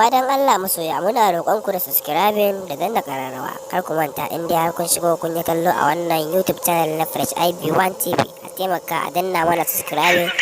Amma dan Allah masoya, muna roƙon ku da subscribing da danna ƙararrawa. Kar ku manta, in dai har kun shigo kun yi kallo a wannan YouTube channel na Fresh IB1 TV, a taimaka a danna mana subscribing.